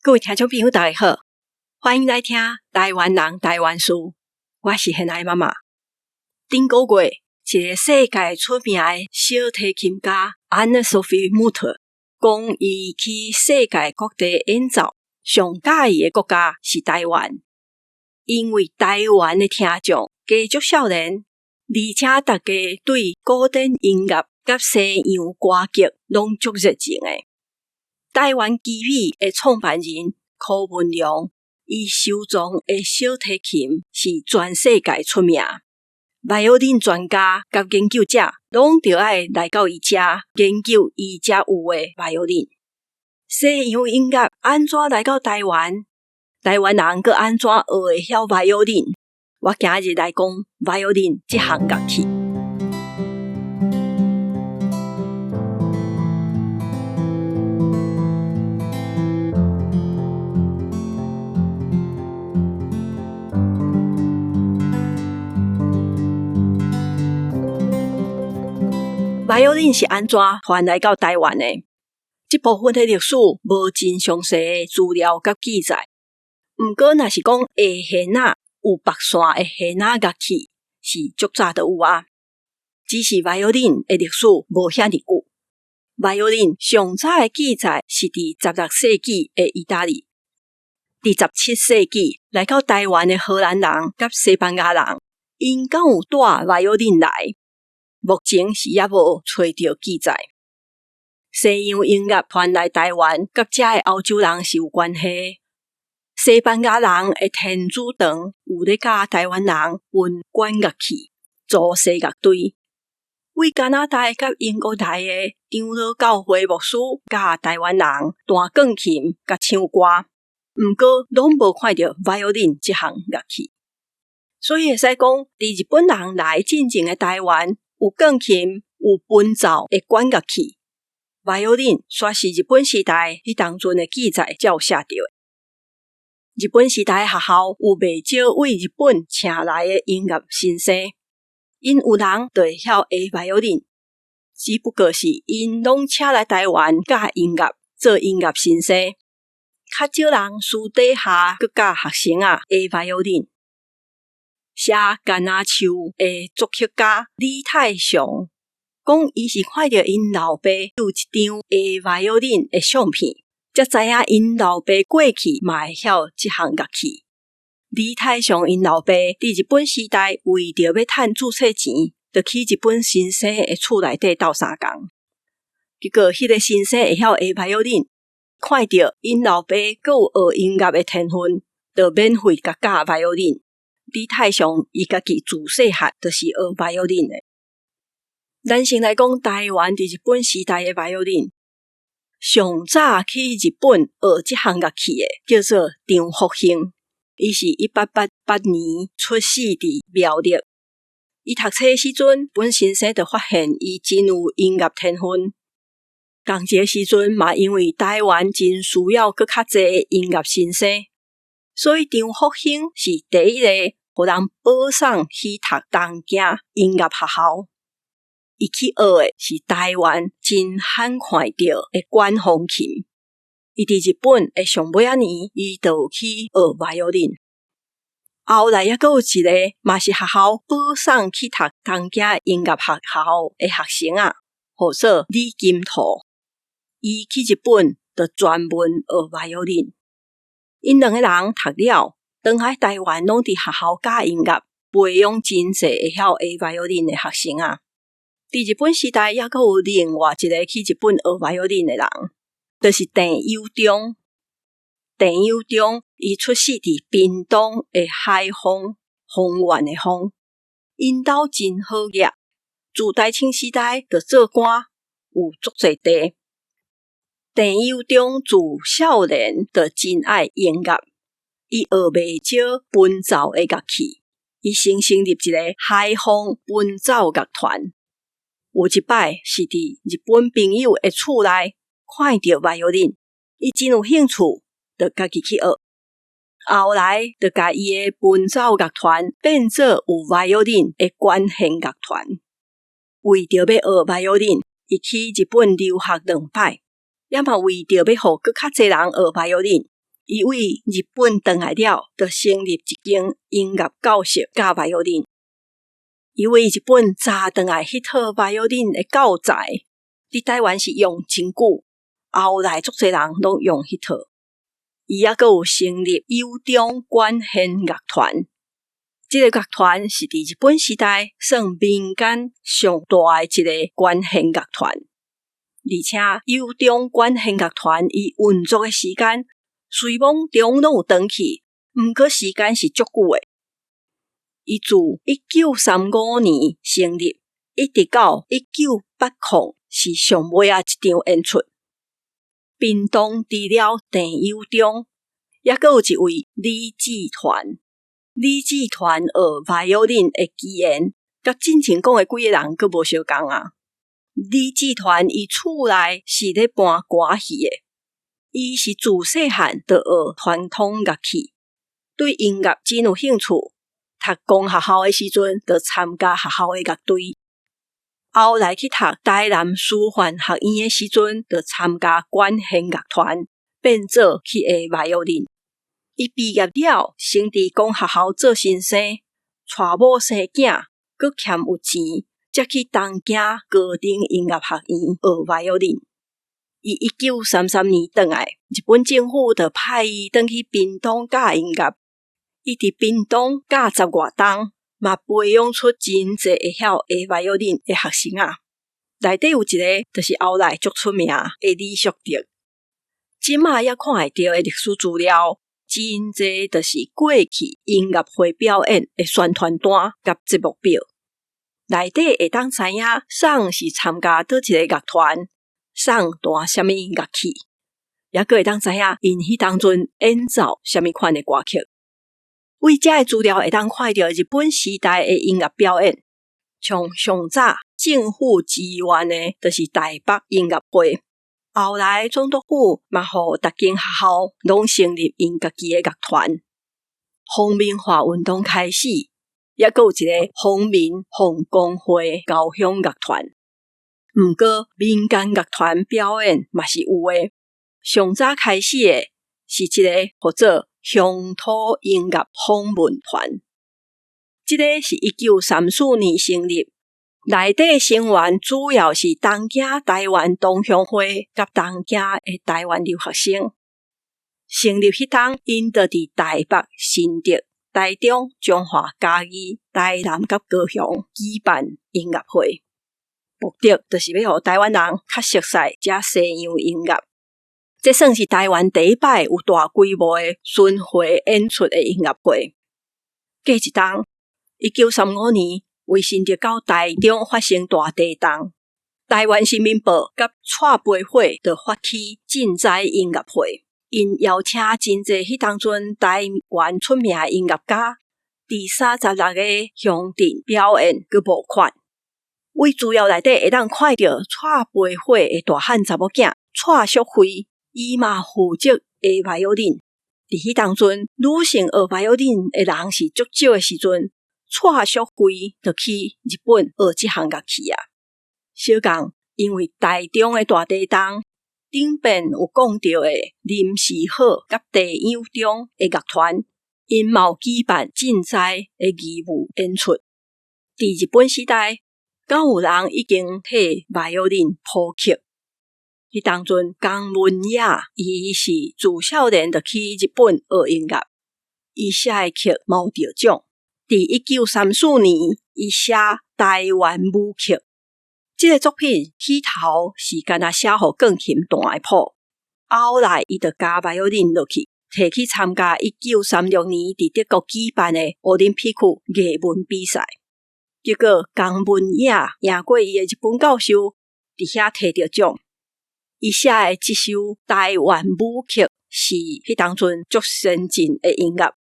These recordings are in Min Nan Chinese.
各位聽眾朋友，大家好，歡迎來聽台灣人台灣事。我是現愛媽媽。頂個月，一個世界出名的小提琴家 Anne-Sophie Mutter 講，伊去世界各地演奏，上佮意的國家是台灣，因為台灣的聽眾加足少年，而且大家對古典音樂佮西洋歌劇攏足熱情的。台灣奇美的創辦人柯文良，伊收藏的小提琴是全世界出名，violin 專家佮研究者攏著愛來到伊遮研究伊遮有的 violin。西洋音樂按怎來到台灣？台灣人閣按怎學會曉 violin？我今日來講 violin 這項樂器。Violin 是按怎傳來到台灣的？這部分的歷史無真詳細的資料佮記載。毋過，若是講下弦仔有縛線的弦仔樂器，是足早就有啊。只是 violin 的歷史無遐爾久。Violin 上早的記載是佇16世紀的意大利，佇17世紀來到台灣的荷蘭人佮西班牙人，𪜶敢有帶 violin 來？目前是猶無揣著記載。西洋音樂傳來台灣，佮遮的歐洲人是有關係。西班牙人的天主堂有咧教台灣人分管樂器、組西樂隊。為加拿大佮英國來的長老教會牧師教台灣人彈鋼琴佮唱歌，毋過攏無看著 violin 這項樂器。所以會使講，佇日本人來進前的台灣，有鋼琴、有伴奏的管樂器，violin 煞是日本時代彼當陣的記載才有寫著的。日本時代學校有袂少為日本請來的音樂先生，𪜶有人就會曉下 violin，只不過是𪜶攏請來台灣教音樂，做音樂先生，較少人私底下閣教學生仔下 violin。寫《柑仔樹》的作曲家李泰祥講，伊是看著𪜶老爸有一張下 violin 的相片，才知影𪜶老爸過去嘛會曉這項樂器。李泰祥𪜶老爸佇日本時代為著欲趁註冊錢，就去日本先生的厝內底鬥相共。結果，彼個先生會曉下 violin，看著𪜶老爸閣有學音樂的天分，就免費共教 violin。李泰祥伊家己自細漢就是學 violin 的。咱先來講台灣佇日本時代的 violin，上早去日本學這項樂器的叫做張福興，伊是1888年出世佇苗栗。伊讀冊時陣，本先生就發現伊真有音樂天分。仝一個時陣嘛，因為台灣真需要閣較濟音樂先生。所以張福興是第一個予人保送去讀東京音樂學校。伊去學的是台灣真罕看著的管風琴。伊佇日本的上尾仔年，伊就有去學 violin。後來猶閣有一個嘛是學校保送去讀東京音樂學校的學生仔，號做李金圖。伊去日本就專門學 violin。𪜶兩个人讀了，轉來台灣攏佇學校教音樂，培養真濟會曉下 violin 的學生仔。佇日本時代，猶閣有另外一個去日本學 violin 的人，就是鄭友中。鄭友中伊出世佇屏東的海豐，豐原的豐，𪜶兜真好額，自大清時代就做官，有足濟地。鄭友中自少年就真愛音樂，伊學袂少伴奏的樂器，伊先成立一個海豐伴奏樂團。有一擺是佇日本朋友的厝內看著 violin，伊真有興趣，就家己去學。後來就共伊的伴奏樂團變做有 violin 的管弦樂團。為著欲學 violin，伊去日本留學兩擺。也嘛為著欲予閣較濟人學 violin，伊對日本轉來了，就成立一間音樂教室教 violin。伊對日本查轉來彼套 violin 的教材，佇台灣是用真久，後來足濟人攏用彼套。伊猶閣有成立友中管弦樂團，這个樂團是佇日本時代算民間上大的一个管弦樂團，而且友中管弦樂團伊運作的時間雖罔中攏有斷去，毋過時間是足久的。伊自1935年成立，一直到1980是上尾仔一場演出。屏東除了鄭友中，猶閣有一位李志團。李志團學 violin 的機緣，佮進前講的幾个人閣無相仝啊。李志團伊厝內是咧搬歌戲的，伊是自細漢就學傳統樂器，對音樂真有興趣。讀公學校的時陣，就參加學校的樂隊。後來去讀台南師範學院的時陣，就參加管弦樂團，變做去學 violin。伊畢業了，先佇公學校做先生，娶某生囝，閣欠有錢，才去東京高等音樂學院學 violin。伊1933年轉來，日本政府就派伊轉去屏東教音樂。伊佇屏東教十外冬，嘛培養出真濟會曉學 violin 的學生仔。內底有一个，就是後來足出名的李淑德。這馬猶看會著的歷史資料，真濟就是過去音樂會表演的宣傳單佮節目表。內底會當知影啥是參加佗一个樂團，啥彈啥物樂器，猶閣會當知影𪜶彼當陣演奏啥物款的歌曲。對遮的資料會當看著日本時代的音樂表演，像上早政府支援的，就是台北音樂會。後來總督府嘛，予逐間學校攏成立𪜶家己的樂團。皇民化運動開始，猶閣有一个皇民鳳公會交響樂團。毋過民間樂團表演嘛是有的。上早開始的是一个號做鄉土音樂訪問團，這个是1934年成立，內底成員主要是東京台灣同鄉會佮東京的台灣留學生。成立彼冬，𪜶就佇台北、新竹、台中、彰化、嘉義、台南佮高雄舉辦音樂會，目的就是欲予台灣人較熟悉遮西洋音樂。這算是台灣第一擺有大規模的巡迴演出的音樂會。過一冬，1935年，為新竹到台中發生大地動，台灣新民報佮蔡培火就發起賑災音樂會，𪜶邀請真濟彼當陣台灣出名的音樂家，佇36個鄉鎮表演閣募款。對資料內底會當看著蔡培火的大漢查某囝蔡淑慧。伊嘛負責學 violin。佇彼當陣，女性學 violin 的人是足少的時陣，蔡淑慧就去日本學這項樂器啊。小共，因為台中的大地動，頂遍有講著的林時好佮鄭友中的樂團，𪜶嘛有舉辦賑災的義務演出。佇日本時代，敢有人已經替 violin 譜曲。彼當陣，江文也伊是自少年就去日本學音樂，伊寫的曲嘛有得獎。佇1934年，伊寫台灣舞曲，這个作品起頭是干焦寫予鋼琴彈的譜，後來伊就加 violin 落去，提去參加1936年佇德國舉辦的奧林匹克藝文比賽。結果江文也贏過伊的日本教授，佇遐提著獎。伊寫的這首台灣舞曲是彼當陣足先進的音樂，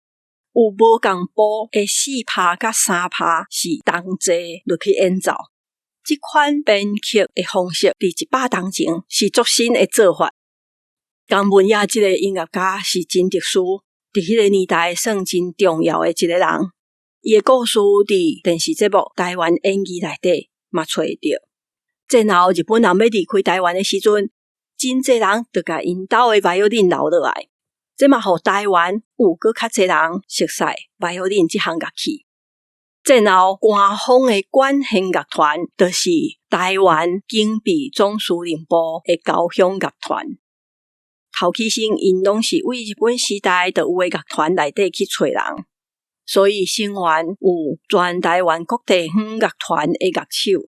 有無仝步的四拍佮三拍是同齊落去演奏。這款編曲的方式佇100冬前是足新的做法。江文也這个音樂家是真特殊，佇彼个年代算真重要的一个人。伊的故事佇電視節目《台灣演義》內底嘛揣會著。戰後日本人欲離開台灣的時陣，真濟人就共𪜶兜的 violin 留落來。這嘛予台灣有閣較濟人熟似 violin 這項樂器。戰後官方的管弦樂團就是臺灣警備總司令部的交響樂團。頭起先，𪜶攏是對日本時代就有的樂團內底去揣人，所以成員有全臺灣各地方樂團的樂手。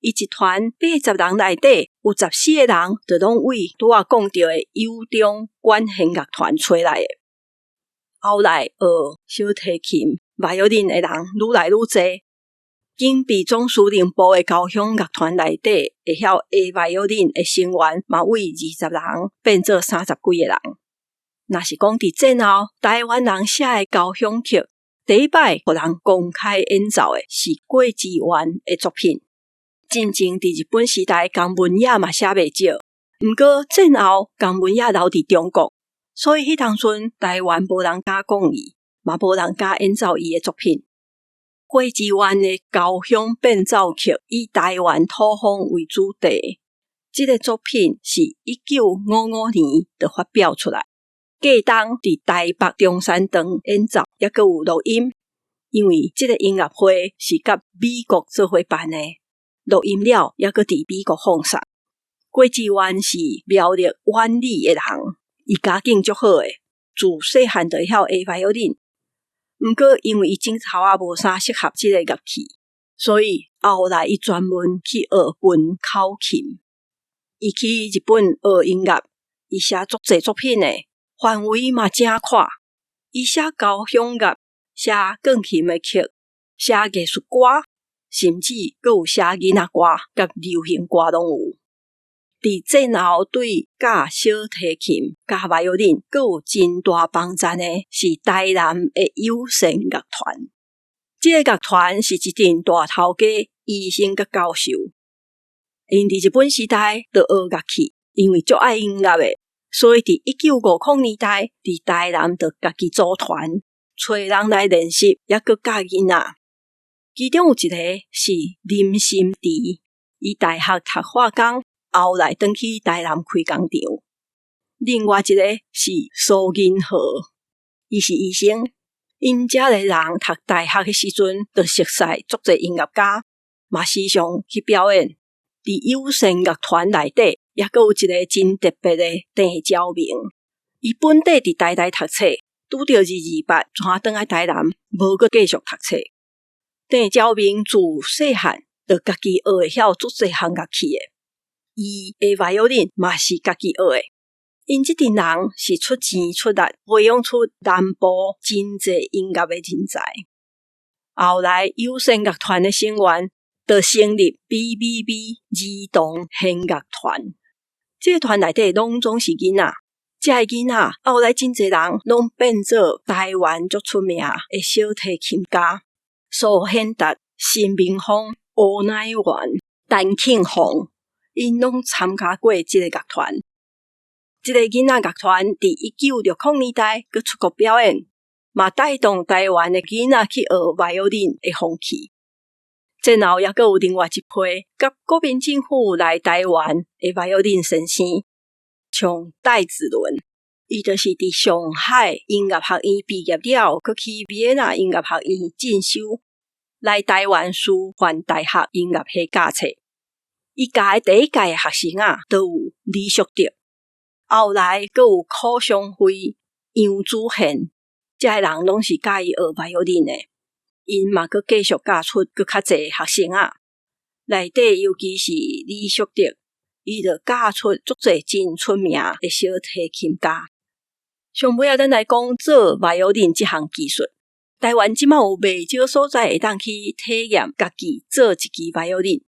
伊一團80人內底有14個人，就攏對拄仔講著的友中管弦樂團揣來的。後來學小提琴、violin 的人愈來愈濟，警備總司令部的交響樂團內底會曉下 violin 的成員嘛，對20人變做30幾個人。若是講佇戰後，臺灣人寫的交響曲，第一擺予人公開演奏的是郭志遠的作品。進前佇日本時代，江文也嘛寫袂少，毋過戰後江文也留佇中國，所以彼當陣臺灣無人敢講伊，嘛無人敢演奏伊的作品。郭志遠的交響變奏曲以臺灣土風為主題，這個作品是1955年就發表出來，隔冬佇台北中山堂演奏，猶閣有錄音。因為這個音樂會是佮美國做伙辦的。錄音了，猶閣佇美國放送。郭志遠是苗栗苑里的人，伊家境足好的，自細漢就會曉下 violin。毋過因為伊指頭仔無啥適合這個樂器，所以後來伊專門去學盤口琴。伊去日本學音樂，伊寫足濟作品的，範圍嘛誠闊。伊寫交響樂，寫鋼琴的曲，寫藝術歌。甚至閣有寫囡仔歌佮流行歌攏有。佇戰後對教小提琴、教 violin 閣有真大幫贊的是台南的友善樂團。這個樂團是一陣大頭家、醫生佮教授。𪜶佇日本時代就學樂器，因為足愛音樂的，所以佇1950年代佇台南就家己組團，揣人來練習，猶閣教囡仔。其中有一個是林心池，伊大學讀化工，後來轉去台南開工廠。另外一個是蘇銀河，伊是醫生。𪜶遮个人讀大學的時陣，就熟似足濟音樂家，嘛時常去表演。佇友善樂團內底，猶閣有一個真特別的鄭昭明。伊本底佇台大讀冊，拄著228轉轉來台南，無閣繼續讀冊。鄭昭明自細漢就家己學會曉足濟項樂器的，伊的 violin 嘛是家己學的。𪜶這陣人是出錢出力，培養出南部真濟音樂的人才。後來友善樂團的成員就成立 BBB 兒童弦樂團，這個團內底攏總是囡仔，這个囡仔後來真濟人攏變做台灣足出名的小提琴家。蘇顯達、辛明峰、吳乃元、陳慶鳳，𪜶攏參加過這個樂團。這個囡仔樂團佇1960年代閣出國表演，嘛帶動台灣的囡仔去學 violin 的風氣。戰後猶閣有另外一批佮國民政府來台灣的 violin 先生，像戴子倫。伊就是佇上海音樂學院畢業了，閣去維也納音樂學院進修，來台灣師範大學音樂系教冊。伊教的第一屆的學生啊，都有李淑德，後來閣有柯尚輝、楊祖賢，這个人攏是教伊學 violin 的。𪜶嘛閣繼續教出閣較濟學生啊。內底尤其是李淑德，伊就教出足濟真出名的小提琴家。上尾仔，咱來講做 violin 這項技術。台灣這馬有袂少所在會當去體驗家己做一支 violin。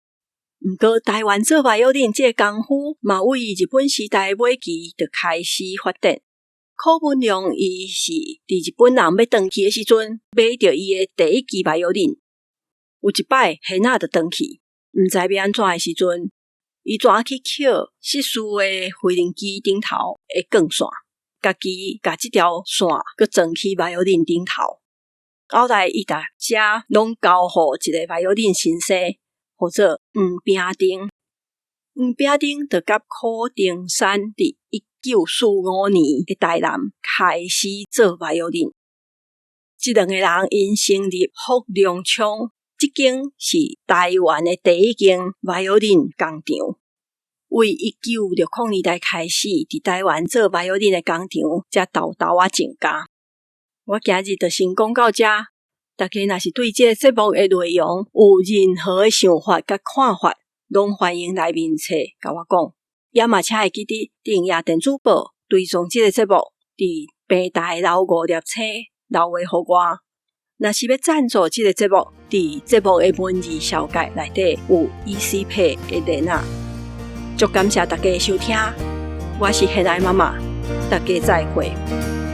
毋過，台灣做 violin 這个功夫嘛，對日本時代尾期就開始發展。柯文龍伊是佇日本人欲轉去的時陣，買著伊的第一支 violin。有一擺，弦仔就斷去，毋知欲按怎的時陣，伊怎去抾失事的飛行機頂頭的鋼線，家己共這條線閣裝去 violin 頂頭。後來，伊共這攏交予一個 violin 先生，號做黃炳丁。黃炳丁就佮柯定山佇一1945年佇台南開始做 violin。這兩個人𪜶成立福隆昌，這間是台灣的第一間 violin 工廠。為1960年代開始，佇台灣做 violin 的工廠才沓沓仔增加。我今日就先講到這，大家若是對這個節目的內容有任何的想法佮看法，攏歡迎來面冊共我講。也嘛請會記得訂閱電子報，追蹤這個節目，佇平台留五粒星，留話予我。若是欲贊助這個節目，佇節目的文字紹介內底有 ECPay 的連結。足感謝大家的收聽，我是現愛媽媽，大家再會。